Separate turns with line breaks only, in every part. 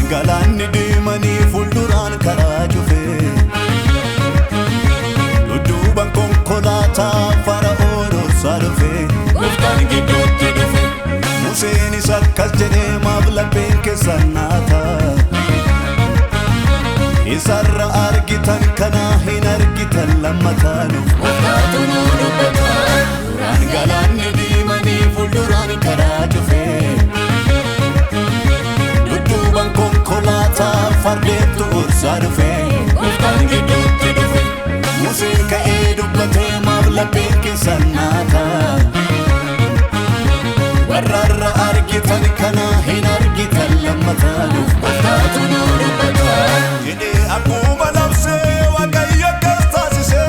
Galaanni deemanii fuulduraan karaa cufe dudduuban konkolaataa fara'oon dursaa dhufe gooftaan gidduutti dhufe Museenis akkas jedhee maaf lapheen keessan naata isarra argitan kana hin argitan lammataanuuf gooftaatu nu dubbata. Duraan galaanni deemanii fuulduraan karaa cufe dudduuban konkolaataa fardeentu ursaa dhufe gooftaan gidduutti dhufe Museen ka'ee dubbatee maaf lapheen keessan naata warrarra argitan kana hin argitan lammataanuuf gooftaatu nu dubbata jedhee akkuma labsee Waaqayyo akkas taasise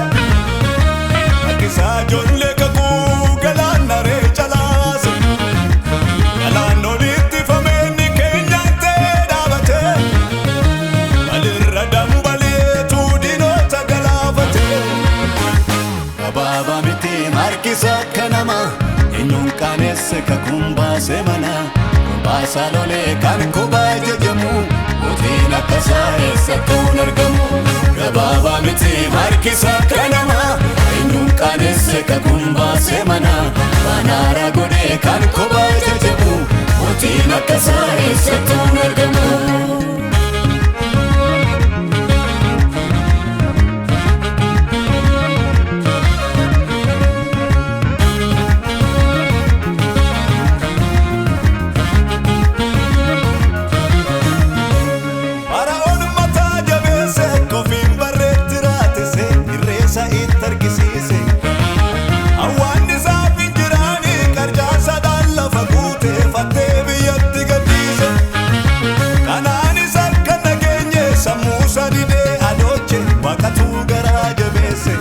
harkisaa ijoollee kakuu galaana ree calaase galaan olitti fameenni keenyaan ta'ee dhaabate balirra dambaleetu diinota galaafate gabaabaa miti harkisa akka namaa eenyuun qaanesse kakuun baase mana baasaa lolee kan kophaa jajamu mootiin akkasaa eessattuu hin argamu gabaabaa miti harkisa akka namaa eenyuun qaanesse kakuun baase mana baanaara godhee kan kophaa jajamu mootiin akkasaa eessattuu hin argamu. Fara'oon mataa jabeesse kofiin barreetti raatise irreessa itti argisiise hawwaannisaaf hin jiraani qarjaasadhaan lafa guute fattee biyyatti gadhiise kanaanis akka nageenye sammuu sadidee adooche waaqatu garaa jabeesse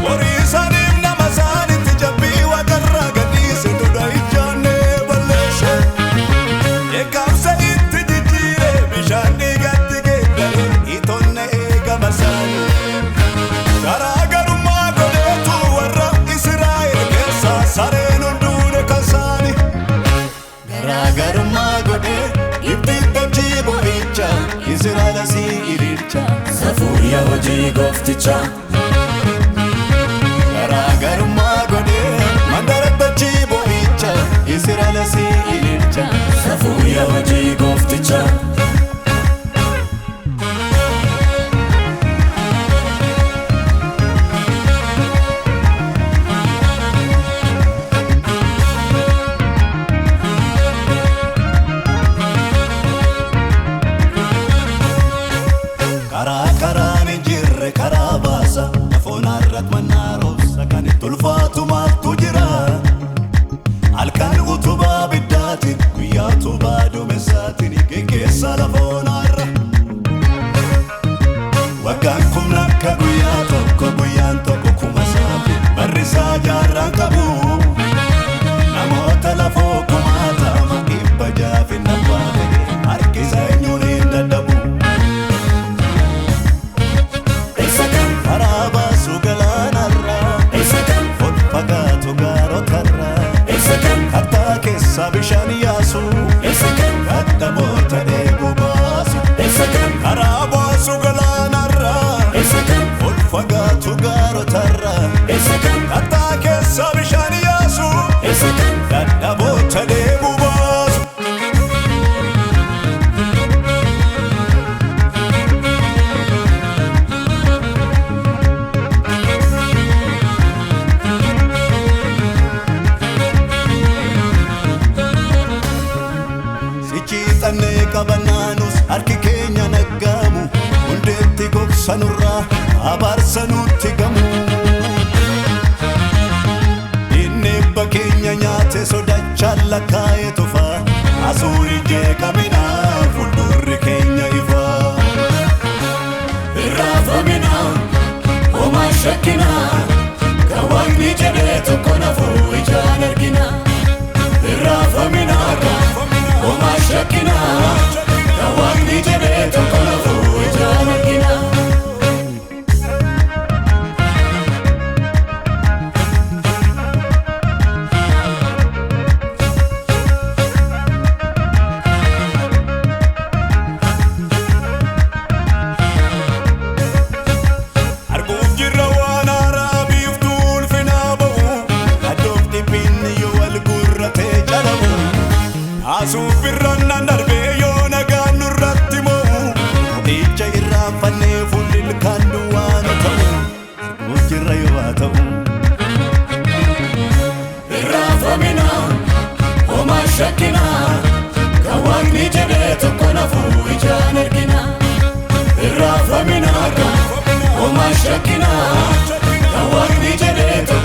horii isaaniif nama isaanitti jabbii waaqarraa gadhiise duudha ijaannee balleesse. Eegamsa itti jijjiire bishaan dhiigatti geeddare itoonne eegama isaanii. Garaagarummaa godheetu warra Israa'el keessa sareen hunduune kan isaanii. Garaagarummaa godhee Gibxitti achi boo'icha Israa'el asii ililcha
Safuuyya hojii gooftichaa.
Garaagarummaa godhee mandaratti achi boo'icha Israa'el asii ililcha
Safuuyya hojii gooftichaa.
Karaa karaan hin jirre karaa baasa lafoon irratti mannaa roobsa kan itti ulfaatu maaltu jira halkan utubaa biddaatiin guyyaa utubaa duumessaatiin geggeessa lafoon irra waggaan kumna akka guyyaa tokko guyyaan tokko kuma saafi barri isaa jaarraan qabu namoota lafoo kumaatama 600 abbaa ta'e harkisa eenyuun hin dadhabu.
Isa kam?
Karaa baasu galaanarraa
Isa kam?
ol fagaatu gaarotarraa
Isa kam?
kattaa keessa bishaan yaasu
Isa kam?
dadhaboota dheebuu baasu
Isa kam?
karaa baasu galaanarraa
Isa kam?
ol fagaatu gaarotarraa
Isa kam?
kattaa keessa bishaan yaasu
Isa kam?
dadhaboota dheebuu baasu. Sichi xannee qabannaanus harki keenya naggaamu. Cunqursa nurraa abaarsa nutti gamu. Inni abba keenya nyaate sodachaan lakkaa'ee tofa. Asuun jeeqamina fuuldurri keenya ifa.
Irraafamina homaa shakkina kan waaqni jedhee tokko nafuu ijaan argina. Irraafamina homaa shakkina kan waaqni jedhee tokko nafuu ijaan argina.
Arguuf jirra waan haaraa biiftuu ulfinaa ba'u. Addoof dhiphinni yoo wal gurratee calabu. Asuuf birraan nan darbee yoo nagaan nurratti mo'u. Mo'icha irraanfannee fuulli ilkaan duwwaa nu ta'u. Arguuf jirra yoo haa ta'u.
Irraafamina homaa shakkina kan waaqni jedhee tokko nafuu ijaan argina. Irraafamina homaa shakkina kan waaqni jedhee tokko.